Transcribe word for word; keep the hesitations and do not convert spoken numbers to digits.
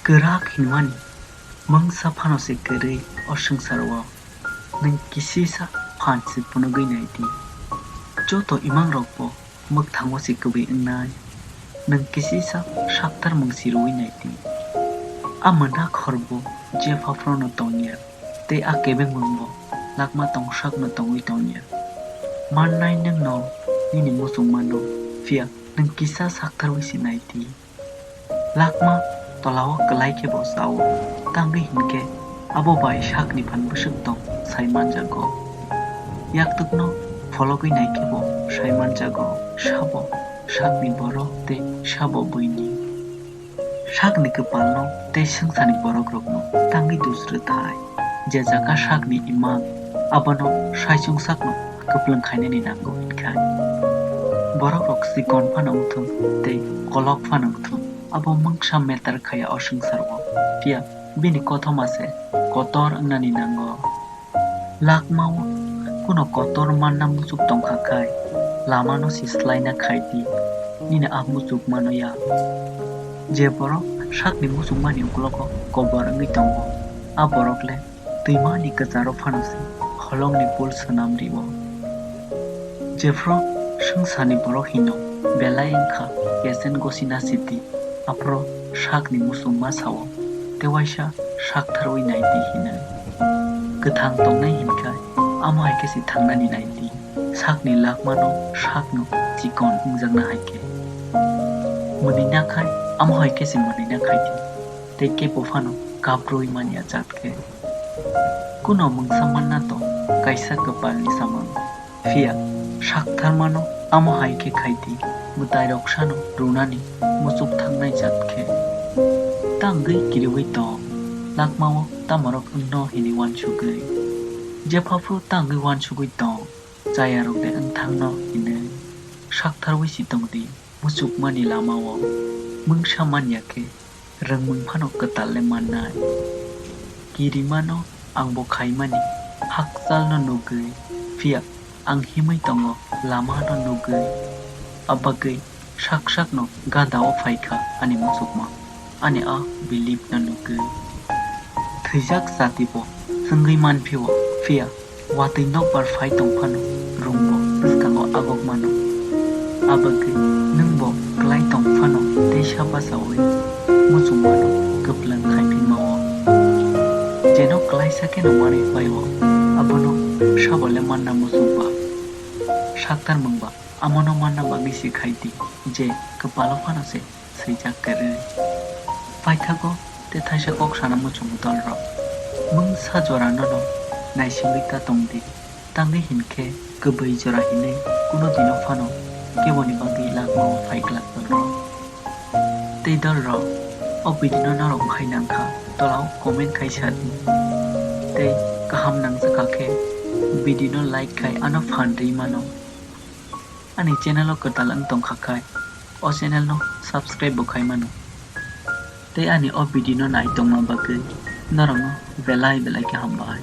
Kwrak hinmani mungsa phano se kwrwi o swngcharo. Nwng kisisa phan se phunugwi nai di. Joto imangrokbo mwkthango se kwbwi wngnai. Nwng kisisa sakthar mung se rwui nai di. A mwnak horbo jepha phano tongya, tei a kebengmungbo lakma tongsakno tongwi tongya. Mannai nwngno nini muchungmano, phiya nwng kisa saktharwi se nai di. Lakma tolao kwlai khe bo chao, tangwi hinkhe abo bai sakni phan bwswk tong sai manjago. Yaktwkno phologwi nai khe bo sai manjago, sabo sakni borok tei sabo buini. Sakni kwpalno tei swngcharni borokrokno tangwi dusrw thai. Je jaga sakni imang, abono saichung sakno kwplwng khainani nango hinkhai. Borokrok chikon phano wngthung tei kolok phano wngthung, abo mungsa matter khaya o swngcharo, phiya bini kothoma se kotor wngnani nango. Lakmao kuno kotor manna muchuk tongkha khai, lamano se swlaina khai di, nini a muchukmano ya. Je borok sakni muchungmani uklogo kobor wngwi tongo, a borok le twimani kwcharo phano se holongni pul swnam rio. Jephru swngcharni borok hino belai wngkha kesen gosina siti, aphuru sakni muchungma sao, tei waisa saktharwi nai di hinwi. Kwthang tongnai hinkhe amo hai khe se thangnani nai di. Sakni lakmano sakno chikon wngjakna hai khe. Mwnwina khai amo hai khe se mwnwina khai di. Tei kebo phano kaprwi manya jat khe. Kuno mungsa manna to kaisa kwpalni samung. Phiya saktharmano amo hai khe khai di, mwtairok sano rwnani muchuk thangnai jat khe. Tangwi kiriui tong, lakmao tamorok wngno hini uansugwi. Jephaphru tangwi uansugwi tong, chayarok de wngthangno hinwi. Saktharwi si tong di, muchukmani lamao mungsa manya khe. Rwngmung phano kwtal le mannai. Kirimano ang bo khaimani hakchalno nugwi, phiya ang himwi tongo lamano nugwi. Abagwi sak sakno gadao phaikha ani muchukma, ani a beliefno nugwi. Thwijak jatibo chwngwi manphio, phiya watwi nokbar phai tong phano rwngbo bwskango agok mano. Abagwi nwngbo klai tong phano teisa bachaui muchungmano kwplwng khai phi mao. Jeno klaisa kheno manwi phaio, abono sabo le manna muchungba. Saktar mungba amono manna bagwi se khai di, je kwpalo phano se swijak kwrwi. Paithago tei thaisa kok sana muchungo dolrok. Mungsa jora nono naisingwi ta tong di. Tangwi hinkhe kwbwi jora hinwi kuno dino phano keboni bagwi lakmao phai glak dolrok. Tei dolrok, o video no norok hai nangkha, tolao comment khai sa di. Tei kaham nangjakha khe video no like khai ano phan rwi mano. Ani channel o kwtal wng tongkha khai, o channel no subscribe bo khai mano. Tei ani o video no nai tongma bagwi norokno belai belai khe hambai.